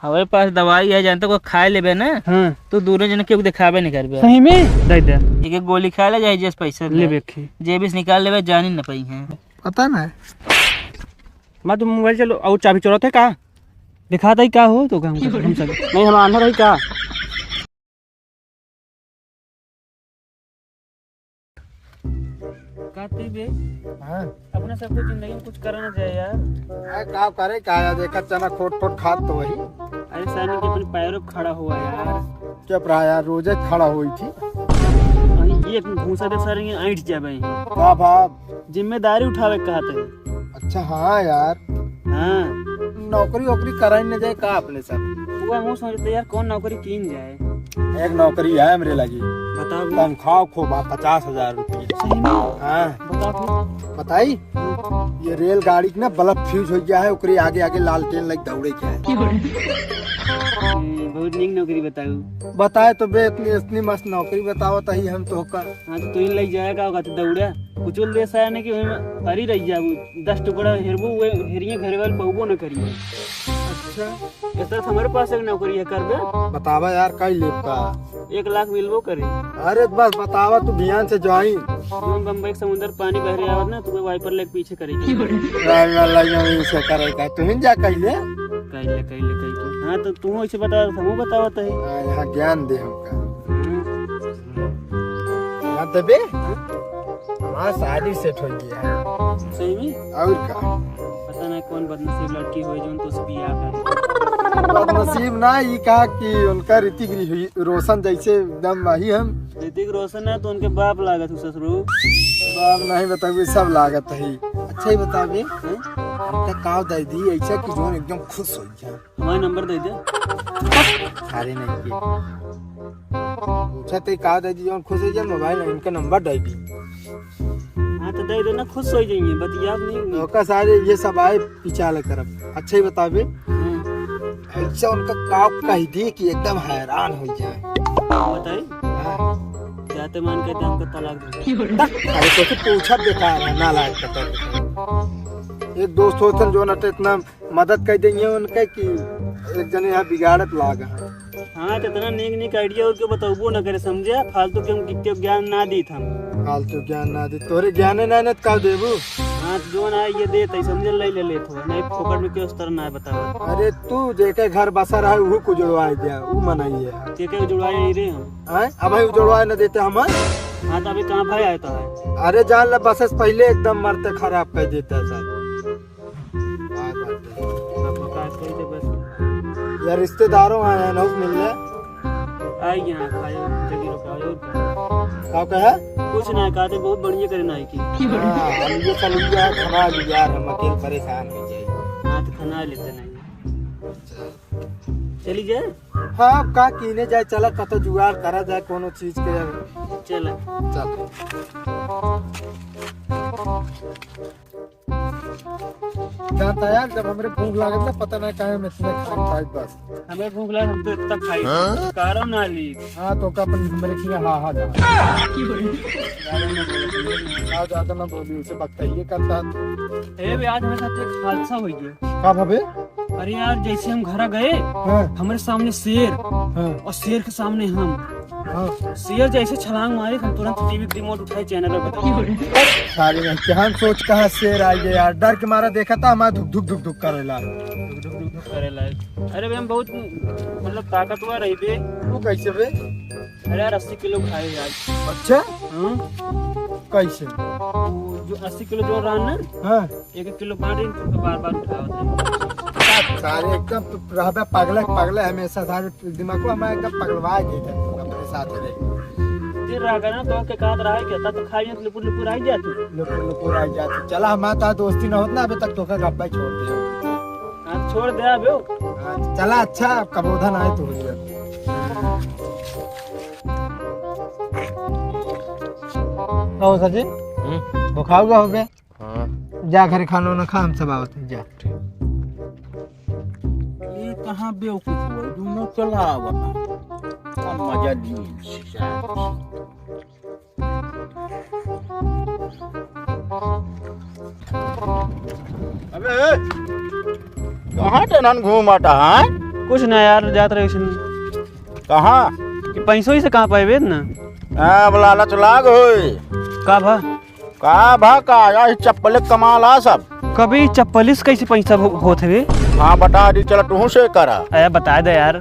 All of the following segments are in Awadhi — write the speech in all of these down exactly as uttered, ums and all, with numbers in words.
हमारे पास दवाई है, जानते को खाए लेबे ना, हाँ। तो दूनो जने केहू देखाबे नहीं करबे। सही में? दे दे। एक एक गोली खा ले, चाहे जैसे पैसा ले। लेबे की। जेबी से निकाल लेबे, जानी न पाई है। पता ना है। मैं तो मोबाइल चलो, और चाबी चोरत है का? दिखाता ही का हो तो हम, हम सब। नहीं, हम आंधर है का? काती बे, हाँ। अपने सब कुछ जिंदगी में कुछ करना चाहिए यार। अरे का करे, का यार, देखा चना खोट खोट खात तो वही। अरे सानी के अपने पैरों पे खड़ा हुआ यार। चुप रहा यार, रोजे खड़ा हुई थी। अरे ये घूसा दे सारे, ये ऐंठ जाबे। का भाव? जिम्मेदारी उठावे के कहत है। अच्छा, हाँ यार। हाँ। नौकरी वोकरी कराई न जाए का अपने सब? वो हम सोचते यार, कौन नौकरी कीन जाए? एक नौकरी है हमरे लगी। बताओ। तनख्वाह खूब बा, पचास हजार रुपये। सही में? हाँ। बताओ फिर। बताई? ये रेलगाड़ी के ना बल्ब फ्यूज हो गया है, ओकरे आगे आगे लालटेन लग दौड़े क्या है। हम्म, बहुत नीक नौकरी बताऊ। बताए तो बे, इतनी, इतनी मस्त नौकरी बतावत ही हम तो का। हाँ, तो तू ही लग जाएगा, होगा तो दौड़ा। कुचल दे साया ने कि वही में परी रह जाबू। दस टुकड़ा हेरबू, वे हेरिए घरे वाले पौबो न करिए। अच्छा। इस तरह हमारे पास एक नौकरी है, कर दे। बतावा यार, काई लेब का? एक लाख मिलबो करे। अरे बस बतावा, तू ध्यान से ज्वाइन। जौन बम्बई के समुंदर पानी बहरे आवत ना, तुम्हें वाइपर लेके पीछे करेगी। ड्राइवर लगे वहीं से करेगा, तू ही जा कइले। कइले, कइले, कइले। हाँ, तो तू ऐसे बतावा, तो हमहू बतावत है। हाँ, यहाँ ज्ञान दे हमका। हम्म। यहाँ देबे? हाँ? हमार शादी सेट हो गया है। सही में? और का? पता ना कौन बदनसीब लड़की होई, जौन तोसे बियाह कर। बदनसीब ना, ई का कि उनका ऋतिक री-, रोशन जैसे एकदम वही हम। ऋतिक रोशन है तो उनके बाप लागत हो ससुरू। बाप नहीं बताबे, सब लागत है। अच्छा ही बताबे, हैं? हमका काव दे दी ऐसा कि जौन एकदम खुश हो जाए। हमारा नंबर दे दे। अरे नहीं के। पूछा ते काव दे दी, जौन खुश हो जाए, मोबाइल इनका नंबर दे दी। हाँ, तो दे दे ना, खुश हो जाइए, बतिया नहीं। ओका सारे ये सब आए पीछा ले करब। अच्छा ही बताबे। हम्म। ऐसा उनका काव कह दी कि एकदम हैरान हो जाए। बताई? हाँ। जाते मान के हमको तलाक दे। अरे तो फिर पूछा बेकार है, नालायक का तो। एक दोस्त होतन जौन अटे इतना मदद कर देंगे उनके कि एक जने यहाँ बिगाड़त लाग है। हाँ, तो इतना नीक नीक आइडिया और के बतौबो न करे, समझे? फालतू के हम के ज्ञान ना दीत हम। फालतू ज्ञान ना दीत, तोरे ज्ञाने ना, ना का देबू? हाँ, तो जौन आए ये देत है, समझे, ले ले लेत हो, नहीं फोकट में क्यों उस तरह ना बताओ। अरे तू जेके घर बसा रहा है, उहू को जुड़वाए दिया, ऊ मनाई है। जेके जुड़वाए नहीं रहे हम। हैं? अब भाई जुड़वाए न देते हम। हाँ, तो अभी कहाँ भाई आए तो है? अरे जान ले, बस से पहले एकदम मरते खराब कर देता है सर। बात, बात है। अब बका कह दे बस। यार, रिश्तेदारों आए हैं, लोग मिल ले। आई यहाँ खाए, जगह रुकाओ, और क्या? का कहे? कुछ ना, कहते बहुत बढ़िया करे ना की। हाँ, हम ये चल गया है, खाना भी यार, हम अकेले परेशान हो जाए। हाँ, तो खाना लेते नहीं। चली जाए? हाँ, अब का कीने जाए, चला कतो जुगाड़ करा जाए कोनो चीज के। चला। चल। जानता यार, जब हमरे भूख लागत ना, पता ना काहे हम इतने खाए खाए बस। हमें भूख लागत, हम तो इतना खाई। हाँ? कारो ना ली। हाँ, तो का अपन हमरे किया, हाँ, हाँ, हाँ। ज्यादा ना बोली, उसे बकता ही ये करता। ए बे, आज हमारे साथ एक हादसा हो गया। का भावे? अरे यार, जैसे हम घरा गए, हाँ। हमरे सामने शेर हाँ। और शेर के सामने हम। हाँ। शेर जैसे छलांग मारे, हम तुरंत टीवी के रिमोट उठाए, चैनल पे बता। सारे में क्या हम सोच कहा शेर आ गया यार, डर के मारा देखा था हमारा धुक धुक धुक धुक करेला। धुक धुक धुक धुक करेला। अरे बे, हम बहुत मतलब ताकतवर रही बे। वो कैसे बे? अरे यार, अस्सी किलो खाए यार। अच्छा? हाँ। कैसे? वो जो अस्सी किलो जो रहा ना, हाँ। एक एक किलो बांट रही, तो बार बार उठावत है। सारे एकदम तो रहबे पागले, पागले हमेशा सारे दिमाग को हमारे एकदम पगलवा गए थे अपने साथ रहे। फिर रह गया ना, तो के कहत रहा है कि तब तो खाई लुपुर लुपुर आई जाती। लुपुर लुपुर आई जाती। चला, हमारे साथ दोस्ती ना होत ना, अभी तक तो का गप्पा ही छोड़ दिया। हाँ, छोड़ दे अबे। हाँ, चला, अच्छा, कबोधन आए तो हो गया। कहो सचिन, हम्म? भुखाओगा हो गया? हाँ। जा घरे खाना वाना खा, हम सब आवत हैं, जा। ये कहाँ बेवकूफ हुआ, दोनों चला आवता। अब मजा ली। अबे, कहाँ टनन घूमता है? कुछ ना यार, जात रहे वैसे। कहाँ? कि पैसों ही से कहाँ पाएबे ना? हाँ, अब लालच लाग होई। का भा? का भा का? या ही चप्पले कमाल आ सब। कभी चप्पली से कैसे पैसा हो-, होत हवे? हाँ, बता दी, चला तुहूँ से करा। अरे बता दे यार।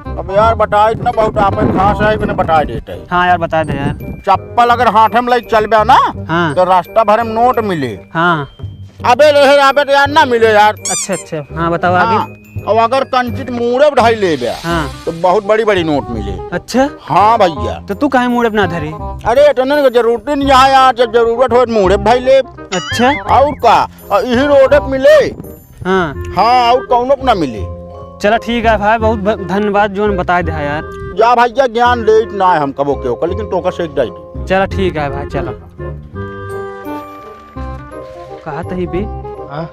अब यार बता इतना बहुत आपन खास है, इतने बता देते हैं। हाँ यार, बता दे यार। चप्पल अगर हाथे में लई चलबे ना, हाँ। तो रास्ता भर में नोट मिले। हाँ। अबे रे, अबे तो यार ना मिले यार। अच्छा, अच्छा, हाँ, बताओ आगे। हाँ, और अगर कंचित मूड़े ढाई लेबे, हाँ। तो बहुत बड़ी बड़ी नोट मिले। अच्छा। हाँ भैया। तो तू काहे मूड़े ना धरे? अरे इतने के जरूरत नहीं है यार, जब जरूरत हो तो मूड़े ढाई ले। अच्छा। और का? और यही रोड पे मिले। हाँ। हाँ, और कौनो पे ना मिले। चला ठीक है भाई, बहुत भ-, धन्यवाद जोन बताए दे यार। जा भैया, ज्ञान लेत ना है हम कबो के ओकर, लेकिन तोका से एक दाई। चला ठीक है भाई, चला। कहा तही बे? हाँ?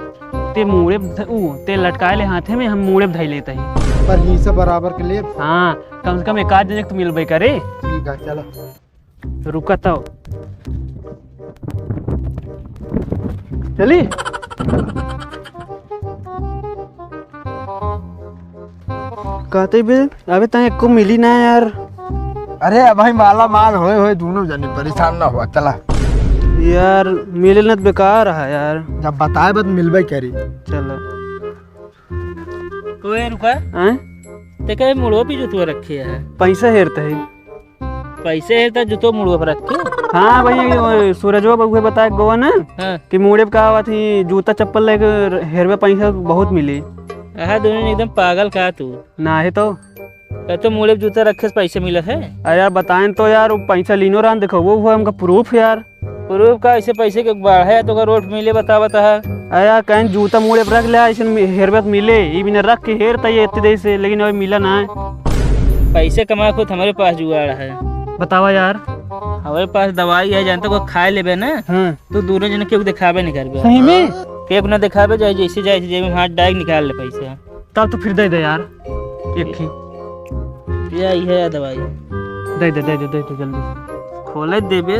ते मूड़े ध-, ऊ, ते लटकाए ले हाथे में, हम मूड़े धई लेते हैं। पर हिस्सा बराबर के लिए। हाँ, कम से कम एक आध दिन तो मिलबे करे। ठीक है, चलो। रुका तो। चली। कहते बे, अबे तैं एको मिली ना यार। अरे अब भाई माला माल होए होए दोनों जने परेशान ना हुआ, चला। यार मिले न त बेकार है यार। जब बताए बत मिलबे करी। चला। ओए रुका। हैं? ते कहे मुड़ो भी जुतवा रखे है। पैसा हेरता है। पैसे हेरता जुतो मुड़ो पर रखे। हाँ भाई, ये सूरजवा बउहे बताए गोवा ना हाँ। कि मुड़े पे का आवत ही जूता चप्पल लेके हेरवे पैसा बहुत मिली। आहा, दोनों एकदम पागल का तू? ना है तो। का तो मुड़े पे जूता रखे से पैसे मिलत है? अरे यार, बताएं तो यार, वो पैसा लीनो रहन, देखो, वो हुआ हमका proof यार। Proof का? ऐसे पैसे के बाढ़ है तो का रोड मिले, बता, बता है। अरे यार, कहीं जूता मुड़े पे रख ले, ऐसे में हेरबे तो मिले, ई बिना रख के हेरता ये इतने देर से, लेकिन अभी मिला ना है। पैसे कमा खुद हमारे पास जुगाड़ है। बतावा यार। हमारे पास दवाई है, जानते को खाए लेबे ना, हाँ। तो दोनों जने केहू देखाबे नहीं करबे। सही में? केहू ना देखाबे, जाए जैसे जाए, जेब में हाथ डाल निकाल ले पैसा। तब तो फिर दे दे यार, एक ही। या, ये है दवाई। दे दे, दे दे, दे दे जल्दी। खोले देबे।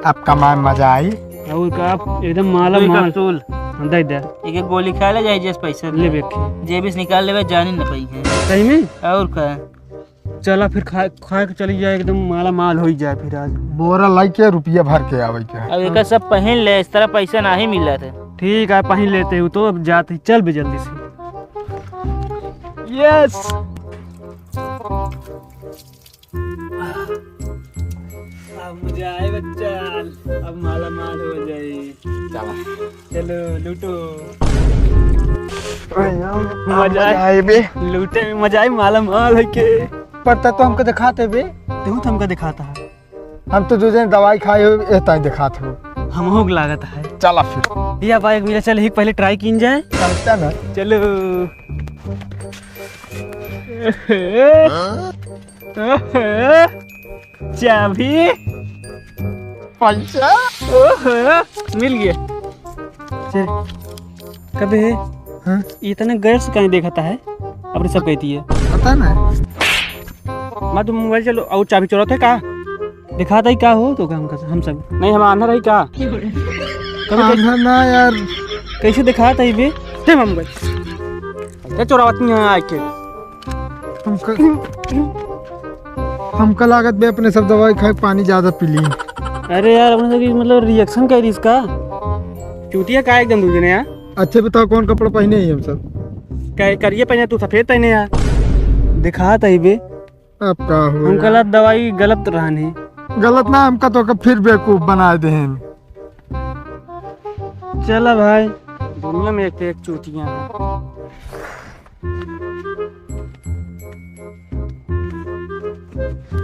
आपका माँ मजा आई। और का, आप एकदम माला दो माल। Capsule। हाँ, दे दे। एक एक गोली खा ले, जाए जैसे पैसे ले दे। बेटी। जेब से निकाल लेबे, जानी न पाई है। सही में? और का? चला फिर खा, खा के चली जाए, एकदम माला माल हो ही जाए फिर आज। बोरा लाई के रुपया भर के आवे के है। अब एक सब पहन ले, इस तरह पैसा नहीं मिला थे। ठीक है, पहन लेते हो तो अब जाते ही, चल भी जल्दी से। Yes। अब मजा आए बच्चा, अब माला माल हो जाए। चला। चलो लूटो। मजा मजा आए। आए बे। लूटे में मजा आए, माला माल है के। पर तै तो हमको दिखाते बे। तू तो हमको दिखाता है। हम तो दो जने दवाई खाए हो, ए ताई दिखात हो। हमहू के लागत है। चला फिर। या भाई, मिला, चल ही पहले try कीन जाए। चलता ना। चलो। चाबी। पैसा। ओहो, मिल गया। चल, कबे है? हाँ? इतने गैर से कहीं देखता है, अपने सब कहती है। पता ना। मैं तो मोबाइल चलो, और चाबी चोरत है का? दिखाता ही का हो तो का हम, हम सब? नहीं, हम आंधर है का? कभी कैसे आंधर ना यार। कैसे दिखाता ही बे? दे मोबाइल। क्या चोरावत नहीं है आके? हमका, हमका लागत बे अपने सब दवाई खाए, पानी ज्यादा पी ली। अरे यार, अपने सब की मतलब reaction क्या है इसका? चूतिया का एकदम दूजे ने यार। अच्छे बताओ, कौन कपड़ा पहने हैं हम सब? क्या करिए पहने, तू सफेद पहने यार। दिखात है बे। अब का हो हमका यार? लग दवाई गलत रहन है। गलत ना, हमका तो फिर बेवकूफ बना देहेन। चला भाई, दुनिया में एक, एक चूतिया है।